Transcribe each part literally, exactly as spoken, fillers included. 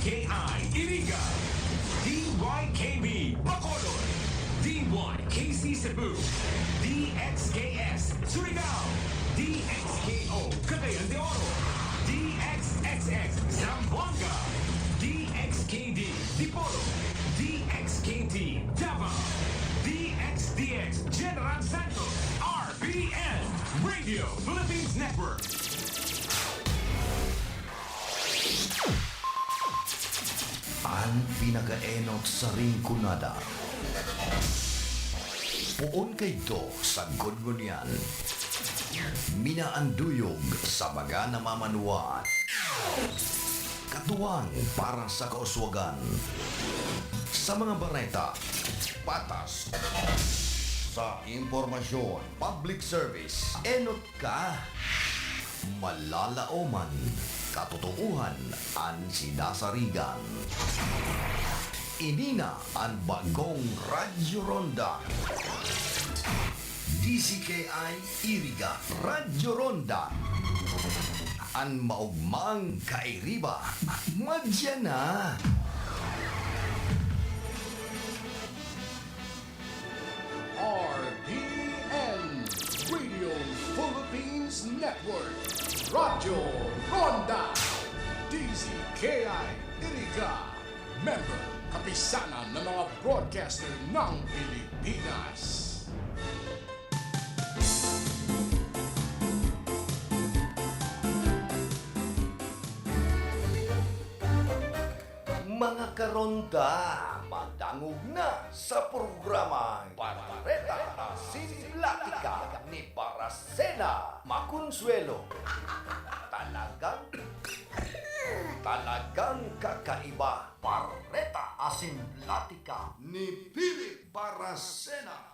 K I Iriga, D Y K B Bacolod, D Y K C Cebu, D X K S Surigao, D X K O Cagayan de Oro, D X X X Zamboanga, D X K D Dipolog, D X K T Davao, D X D X General Santos, R P N, Radio Philippines Network. An pinakaenot sa Rinconada. Poon kaidto sagkod ngunyan. Minaanduyog sa mga namamanwaan. Katuwang para sa kauswagan. Sa mga bareta, patas. Sa impormasyon, public service, enot ka. Malalaoman, katotoohan an sinasarigan. Ini na an bagong Radyo Ronda. D Z K I Iriga, Radyo Ronda. An maogmang kairiba, madya na. R P N, Radio Philippines Network, Radyo Ronda, D Z K I Iriga, member, Kapisanan ng mga Broadcaster ng Pilipinas. Mga karonda, madangog na sa programang Barbareta Asin Platika ni Barasena Maconsuelo. Talagang, talagang kakaiba. Barbareta Asin Platika ni Philip Barasena.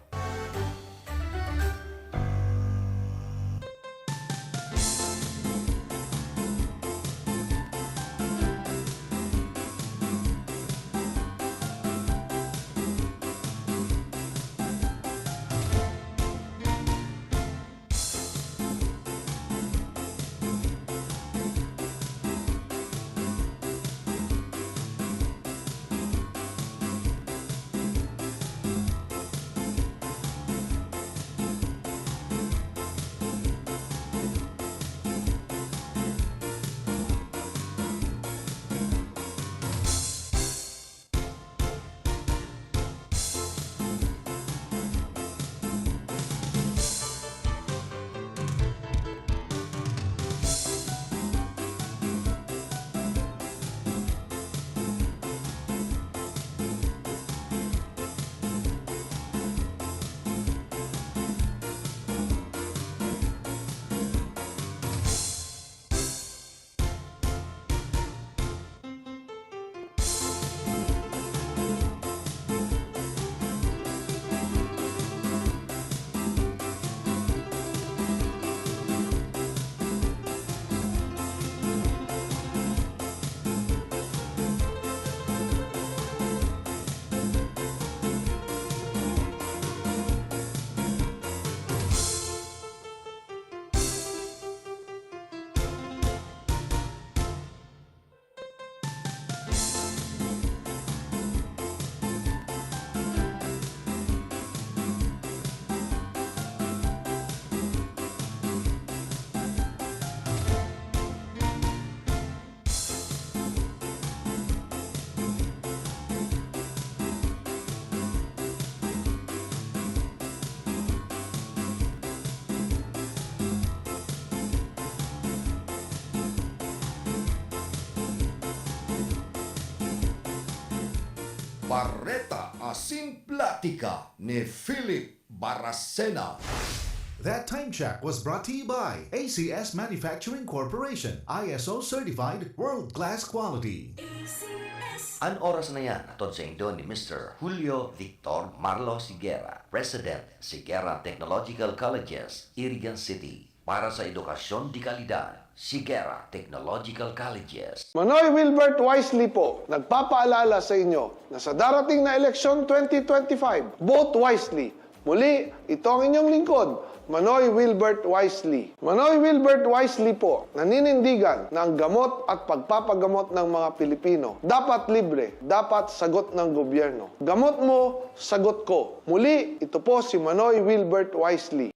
Bareta asin platika ni Philip Baracena. That time check was brought to you by A C S Manufacturing Corporation, I S O certified, world-class quality. An oras na yan, hatod saindo ni Mister Julio Victor Marlo Siguera, President, Siguera Technological Colleges, Irigan City, para sa edukasyon de kalidad. Siguera Technological Colleges. Manoy Wilbert Wisely po, nagpapaalala sa inyo na sa darating na eleksyon twenty twenty-five, vote wisely. Muli, ito ang inyong lingkod, Manoy Wilbert Wisely. Manoy Wilbert Wisely po, naninindigan na ang gamot at pagpapagamot ng mga Pilipino dapat libre, dapat sagot ng gobyerno. Gamot mo, sagot ko. Muli, ito po si Manoy Wilbert Wisely.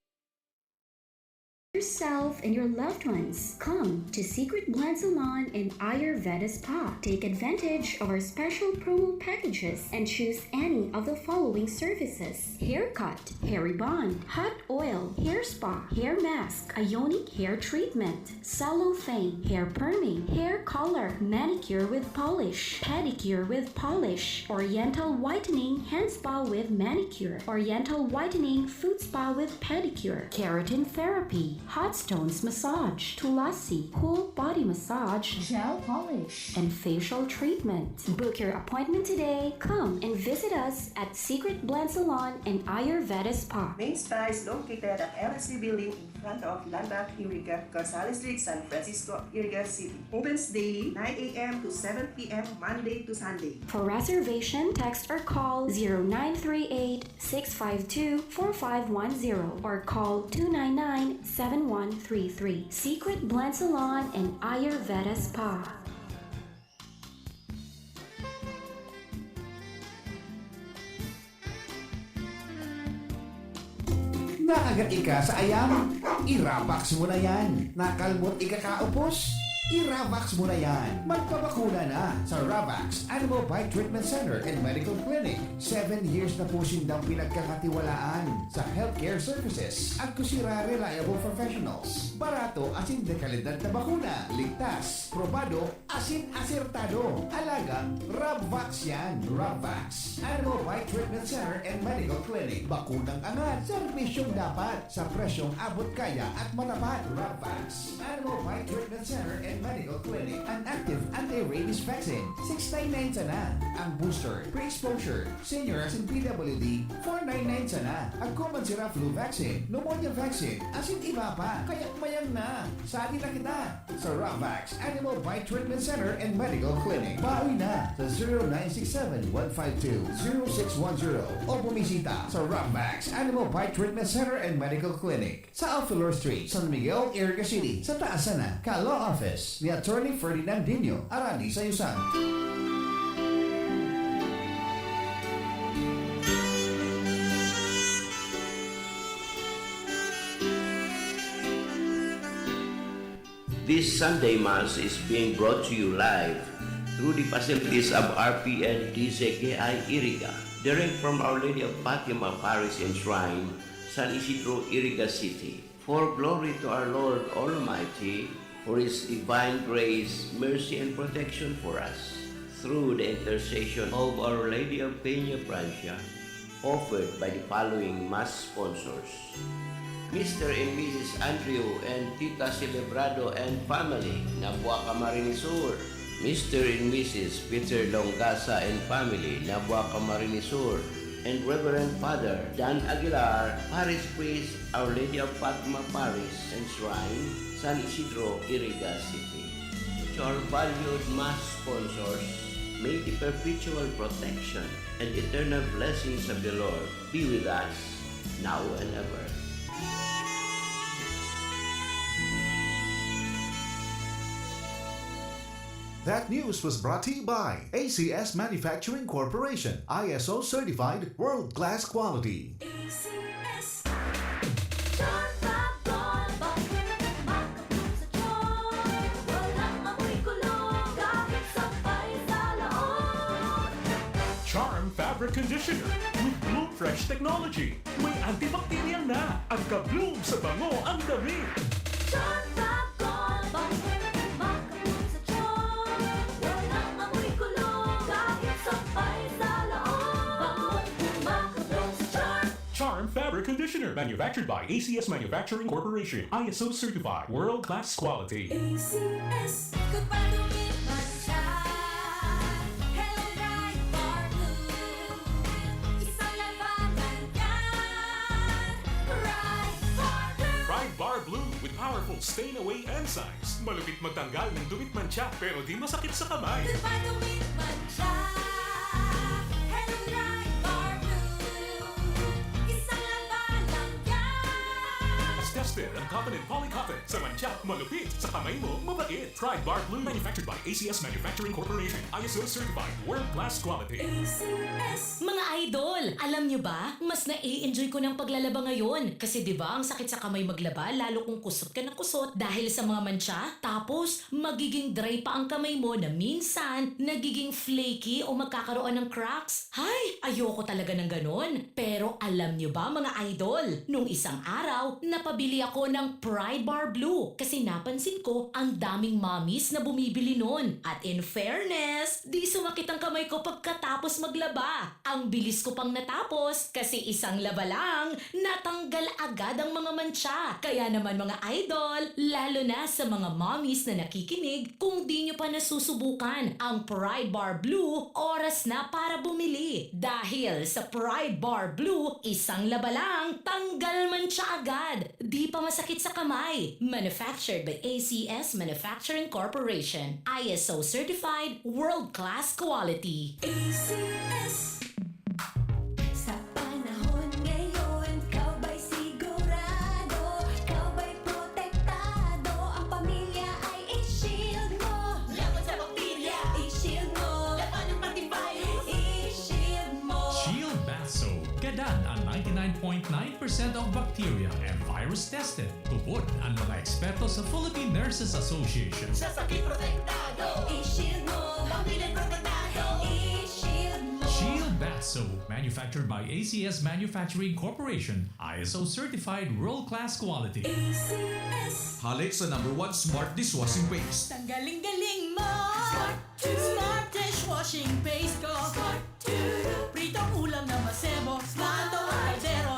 Yourself and your loved ones. Come to Secret Blend Salon and Ayurveda Spa. Take advantage of our special promo packages and choose any of the following services: haircut, hair rebond, hot oil, hair spa, hair mask, ionic hair treatment, cellophane, hair perming, hair color, manicure with polish, pedicure with polish, oriental whitening, hand spa with manicure, oriental whitening, foot spa with pedicure, keratin therapy, hot stones massage, tulasi, cool body massage, gel polish, and facial treatment. Book your appointment today. Come and visit us at Secret Blend Salon and Ayurveda Spa. Main Spa is located at L S C Building in front of Landmark Iriga, Gonzales Street, San Francisco, Iriga City. Opens daily, nine a.m. to seven p.m., Monday to Sunday. For reservation, text or call zero nine three eight, six five two, four five one zero or call two nine nine, seven one three three. Secret Blend Salon and Ayurveda Spa. Nakagat ika sa ayam? I-Ravax mo na yan. Nakalmot ika kaupos? I-Ravax mo na yan. Magpabakuna na sa Ravax Animal Bite Treatment Center and Medical Clinic. Seven years na po sindang pinagkakatiwalaan sa healthcare services. Agko sira reliable professionals. Barato asin de kalidad na bakuna. Ligtas, probado, asin asertado. Alagang Rabvax yan. Rabvax. Animal Bite Treatment Center and Medical Clinic. Bakunang angat, serbisyong dapat, sa presyong abot kaya at matapat. Rabvax. Animal Bite Treatment Center and Medical Clinic. An active anti-rabies vaccine, six nine nine sana. Ang booster, pre-exposure, senior asin P W D, four nine nine sana. Agko man sira flu vaccine, pneumonia vaccine, asin iba pa. Kaya mayang na. Sali na kita sa Ravax Animal Bite Treatment Center and Medical Clinic. Bawi na sa zero nine six seven, one five two, zero six one zero o bumisita sa Ravax Animal Bite Treatment Center and Medical Clinic sa Alfelor Street, San Miguel, Iriga City, sa taas sana ka Law Office ni Attorney Ferdinand Dino, Arani sa Yusan. This Sunday Mass is being brought to you live through the facilities of R P N D Z K I Iriga, direct from Our Lady of Fatima Parish and Shrine, San Isidro, Iriga City. For glory to our Lord Almighty, for His divine grace, mercy, and protection for us, through the intercession of Our Lady of Peña Francia, offered by the following Mass sponsors: Mister and Missus Andrew and Tita Celebrado and family, Nabua, Camarines Sur. Mister and Missus Peter Longasa and family, Nabua, Camarines Sur. And Reverend Father Dan Aguilar, Parish Priest, Our Lady of Fatima Parish and Shrine, San Isidro, Iriga City. To our valued Mass sponsors, may the perpetual protection and eternal blessings of the Lord be with us now and ever. That news was brought to you by A C S Manufacturing Corporation, I S O certified, world-class quality. A C S. Charm Fab Gold, bakit makapulong sa Charm? Walang amoy kulog, kahit sampay sa laot. Charm Fabric Conditioner with Bloom Fresh Technology. May antibacterial na at ka-bloom sa bango ang damit. Charm Fab Gold, bakit makapulong sa Charm? Walang amoy kulog, kahit sampay sa laot. Bangong makapulong sa Charm. Charm Fabric Conditioner, manufactured by A C S Manufacturing Corporation, I S O certified, world-class quality. A C S. Kung padumi man siya, Hello Bright Bar Blue. Isang labanan yan, Bright Bar Blue. Pride Bar Blue with powerful stain away enzymes. Malupit magtanggal ng dumi't mantsa, pero di masakit sa kamay. Kung padumi man siya, Hello Bright Bar Blue. Isang labanan yan, Coffin and Poly Coffin. Sa mantsa, malupit. Sa kamay mo, mabait. Pride Bar Blue. Manufactured by A C S Manufacturing Corporation. I S O certified. World class quality. A C S. Mga idol, alam nyo ba? Mas na-enjoy ko ng paglalaba ngayon. Kasi 'di ba, ang sakit sa kamay maglaba, lalo kung kusot ka na kusot dahil sa mga mantsa. Tapos, magiging dry pa ang kamay mo na minsan nagiging flaky o magkakaroon ng cracks. Hay, ayoko talaga ng ganon. Pero alam nyo ba, mga idol, nung isang araw, napabili ako ng Pride Bar Blue kasi napansin ko ang daming mommies na bumibili nun. At in fairness, di sumakit ang kamay ko pagkatapos maglaba. Ang bilis ko pang natapos kasi isang laba lang, natanggal agad ang mga mantsa. Kaya naman, mga idol, lalo na sa mga mommies na nakikinig, kung di nyo pa nasusubukan ang Pride Bar Blue, oras na para bumili. Dahil sa Pride Bar Blue, isang laba lang, tanggal mantsa agad. Di pa masakit sa kamay. Manufactured by A C S Manufacturing Corporation. I S O certified, world class quality. A C S. Sa panahon ngayon, ikaw ba'y sigurado? Ikaw ba'y protektado? Ang pamilya ay i-shield mo. Laban sa bakterya, i-shield mo. Labanan pati virus, i-shield mo. Shield Bath Soap. Gadan ang ninety-nine point nine percent of bacteria and virus tested. Tupod ang mga eksperto sa Philippine Nurses Association. Sa sakit protektado. I-shield mo. Pamilya protektado. I-shield mo. Shield Bath Soap, manufactured by A C S Manufacturing Corporation, I S O certified world-class quality. A C S. Hale sa number one smart dishwashing paste. Tanggaling-galing mo. Smart dishwashing paste ko. Pritong ulam na masebo. Plato o kaldero.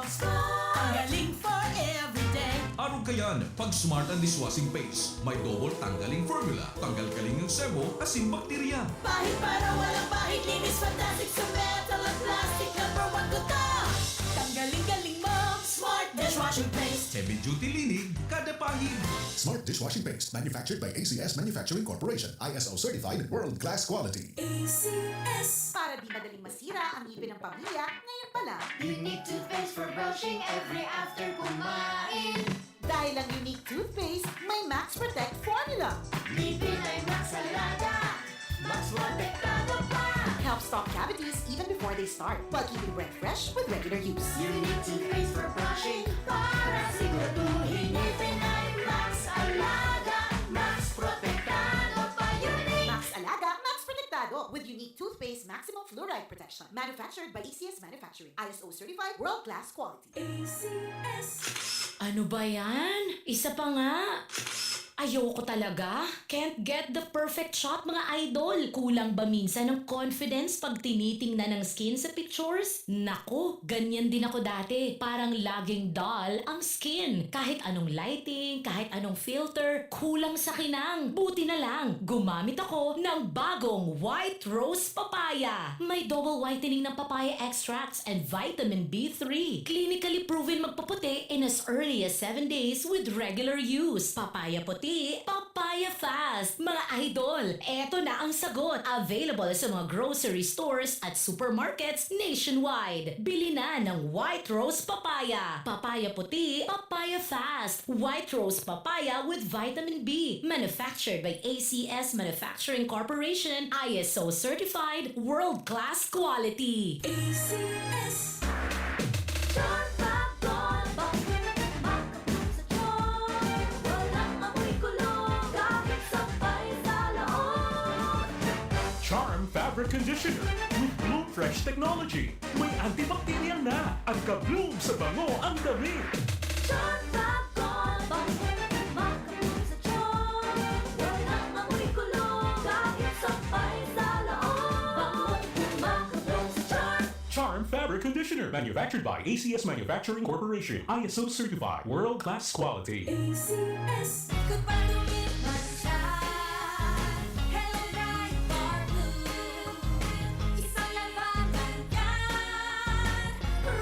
Ang galing for everyday. Arog kayan, pag smart ang dishwashing paste. May double tanggaling formula. Tanggal kaling ng sebo, asin bakterya. Pahid para walang pahid. Linis fantastic sa metal at plastic. Number one ko to. Tanggaling-galing mo. Smart dishwashing paste. Heavy duty linig, kada pahid. Smart dishwashing paste, manufactured by A C S Manufacturing Corporation, I S O certified, world class quality. A C S. Para di madaling masira ang ngipin ng pamilya, ngayon pa lang. Unique toothpaste for brushing every after kumain. Dahil ang Unique Toothpaste, may Max Protect Formula. Ngipin ay Max Alaga. Max Protektado pa. Helps stop cavities even before they start, while keeping breath fresh with regular use. Unique toothpaste for brushing para siguraduhin ngipin ay Max Alaga. Max Protektado pa. Unique. Max Alaga, Max Protektado with Unique Toothpaste Maximum Fluoride Protection. Manufactured by A C S Manufacturing. I S O certified, world-class quality. A C S. Ano ba yan? Isa pa nga. Ayoko talaga. Can't get the perfect shot, mga idol. Kulang ba minsan ang confidence pag tinitingnan ang skin sa pictures? Naku, ganyan din ako dati. Parang laging dull ang skin. Kahit anong lighting, kahit anong filter, kulang sa kinang. Buti na lang, gumamit ako ng bagong White Rose Papaya. May double whitening ng papaya extracts and vitamin B three. Clinically proven magpaputi in as early as seven days with regular use. Papaya puti, papaya fast. Mga idol, eto na ang sagot. Available sa mga grocery stores at supermarkets nationwide. Bili na ng White Rose Papaya. Papaya puti, papaya fast. White Rose Papaya with vitamin B. Manufactured by A C S Manufacturing Corporation, I S O certified, world-class quality. A C S. Charm Fab Gold, bakit makapulong sa charm? Walang amoy kulog, kahit sabay sa laot. Charm Fabric Conditioner with Bloom Fresh Technology. May antibacterial na at ka-bloom sa bango ang damit. Charm Fab Gold, bakit makapulong sa charm? Walang amoy kulog, kahit sabay sa laot. Bangong makapulong sa charm. Charm Fabric Conditioner, manufactured by A C S Manufacturing Corporation, I S O certified, world-class quality. A C S. Goodbye to mantsa. Hello, Pride Bar Blue. Isang labanan yan. Pride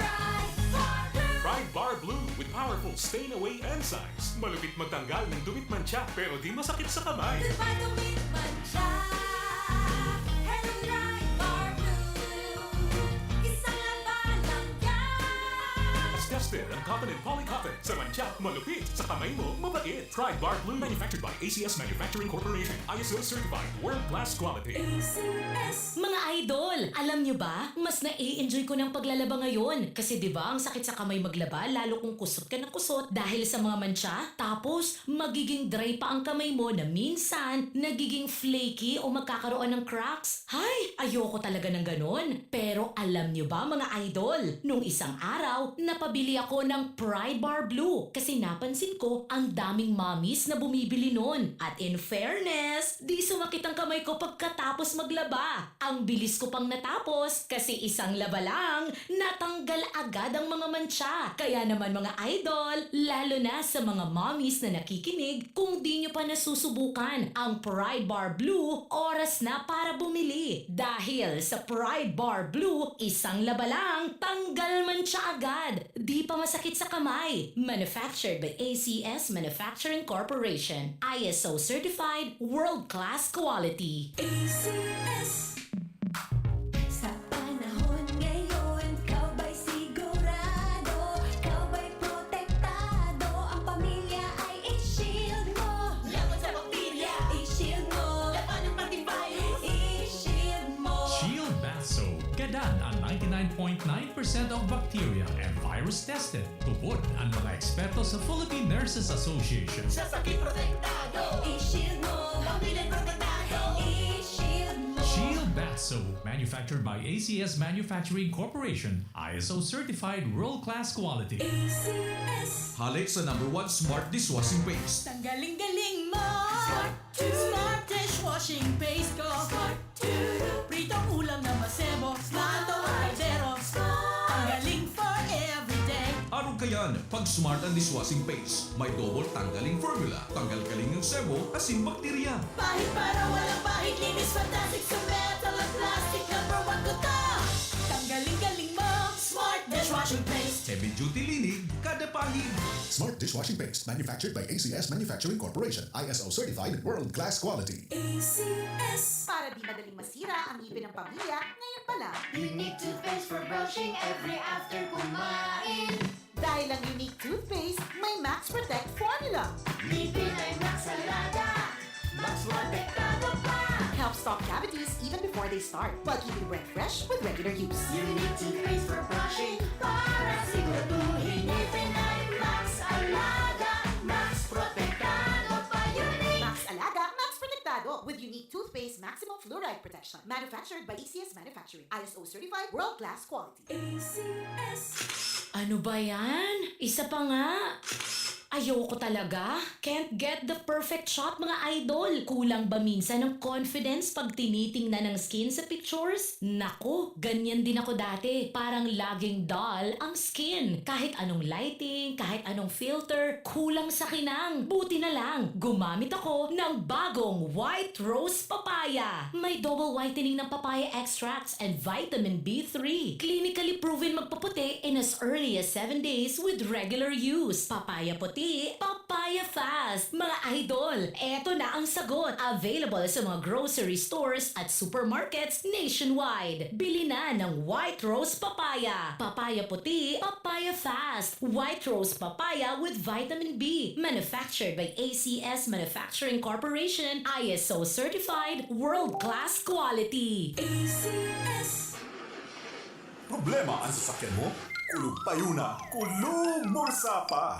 Bar Blue. Pride Bar Blue with powerful stain away enzymes. Malupit magtanggal ng dumi't mantsa pero di masakit sa kamay. Goodbye to mantsa. Hello, Pride Bar Blue. Isang labanan yan. Discuss Cotton and poly cotton. Sa mantsa, malupit. Sa kamay mo, mabait. Pride Bar Blue, manufactured by A C S Manufacturing Corporation. I S O certified, world class quality. A C S. Mga idol, alam nyo ba? Mas nai-enjoy ko ng paglalaba ngayon. Kasi 'di ba, ang sakit sa kamay maglaba, lalo kung kusot ka ng kusot dahil sa mga mantsa. Tapos, magiging dry pa ang kamay mo na minsan nagiging flaky o magkakaroon ng cracks. Hay, ayoko talaga ng ganun. Pero alam nyo ba, mga idol, nung isang araw, napabili ako ng Pride Bar Blue kasi napansin ko ang daming mommies na bumibili nun. At in fairness, di sumakit ang kamay ko pagkatapos maglaba. Ang bilis ko pang natapos kasi isang laba lang, natanggal agad ang mga mantsa. Kaya naman, mga idol, lalo na sa mga mommies na nakikinig, kung di nyo pa nasusubukan ang Pride Bar Blue, oras na para bumili. Dahil sa Pride Bar Blue, isang laba lang, tanggal mantsa agad. Di pa masakit sa kamay. Manufactured by A C S Manufacturing Corporation. I S O certified, world class quality. A C S. Sa panahon ngayon, ikaw ba'y sigurado? Ikaw ba'y protektado? Ang pamilya ay i-shield mo. Laban sa bakterya, i-shield mo. Labanan pati virus, i-shield mo. Shield Bath Soap. Gadan ang ninety-nine point nine percent of bacteria and virus tested. Tupod ang mga eksperto sa Philippine Nurses Association. Sa sakit protektado, i-shield mo. Pamilya protektado, i-shield mo. Shield Bath Soap, manufactured by A C S Manufacturing Corporation, I S O certified world-class quality. A C S. Hale sa number one smart dishwashing paste. Tanggaling galing mo. Smart dishwashing paste ko. Pritong ulam na masebo. Smart ang kaldero. Ang galing for everyday. Arog kayan, pag smart ang dishwashing paste, may double tanggaling formula, tanggal kaling ng sebo, asin bakterya. Pahid para walang pahid, linis fantastic sa metal at plastic. Number one ko to. Tanggaling galing mo. Smart dishwashing paste. Heavy duty linig, kada pahid. Smart dishwashing paste, manufactured by A C S Manufacturing Corporation, I S O certified, world class quality. A C S. Para di madaling masira ang ngipin ng pamilya, ngayon pa lang. Unique toothpaste for brushing every after kumain. Dahil ang Unique toothpaste, may Max Protect formula. Ngipin ay Max Alaga. Max Protektado pa. Helps stop cavities even before they start, while keeping breath fresh with regular use. Unique toothpaste for brushing para siguraduhin ngipin ay Max Alaga. Max Protektado pa. Unique. Max Alaga, Max Protektado with Unique Toothpaste Maximum Fluoride Protection. Manufactured by A C S Manufacturing. I S O certified, world class quality. A C S. Ano ba yan? Isa pa nga. Ayoko talaga. Can't get the perfect shot, mga idol. Kulang ba minsan ang confidence pag tinitingnan ang skin sa pictures? Nako, ganyan din ako dati. Parang laging dull ang skin. Kahit anong lighting, kahit anong filter, kulang sa kinang. Buti na lang, gumamit ako ng bagong White Rose Papaya. May double whitening ng papaya extracts and vitamin B three. Clinically proven magpaputi in as early as seven days with regular use. Papaya puti, papaya fast. Mga idol, eto na ang sagot. Available sa mga grocery stores at supermarkets nationwide. Bili na ng White Rose Papaya. Papaya puti, papaya fast. White Rose Papaya with vitamin B. Manufactured by A C S Manufacturing Corporation, I S O certified, world class quality. A C S. Problema an sasakyan mo? Kulog payo na, kulog bulsa pa!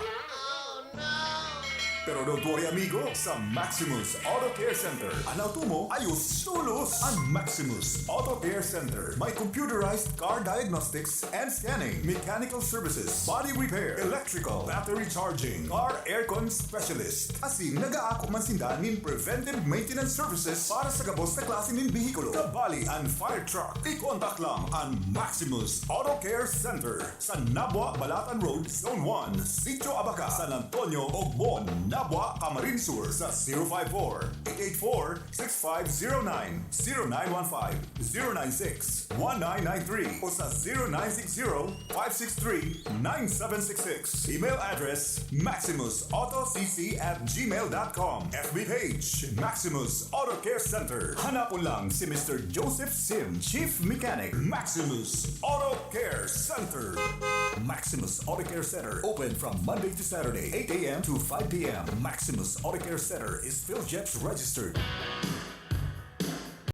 Pero don't worry, amigo, sa Maximus Auto Care Center, an auto mo ayos tolos! An Maximus Auto Care Center may computerized car diagnostics and scanning, mechanical services, body repair, electrical, battery charging, car aircon specialist. Asin nag-aako man sinda nin preventive maintenance services para sa gabos na klase nin behikulo, kabali an fire truck. I-contact lang an Maximus Auto Care Center. Sa Nabua, Balatan Road, Zone one, Sitio Abaca, San Antonio, Ogbon, Nabua, Camarines Sur, sa zero five four, eight eight four, six five zero nine, zero nine one five, zero nine six, one nine nine three o sa zero nine six zero, five six three, nine seven six six. Email address, maximus auto c c at gmail dot com. F B page, Maximus Auto Care Center. Hanapon lang si Mister Joseph Sim, Chief Mechanic, Maximus Auto Care Center. Maximus Auto Care Center, open from Monday to Saturday, eight a.m. to five p.m. Maximus Auto Care Center is PhilGEPS registered.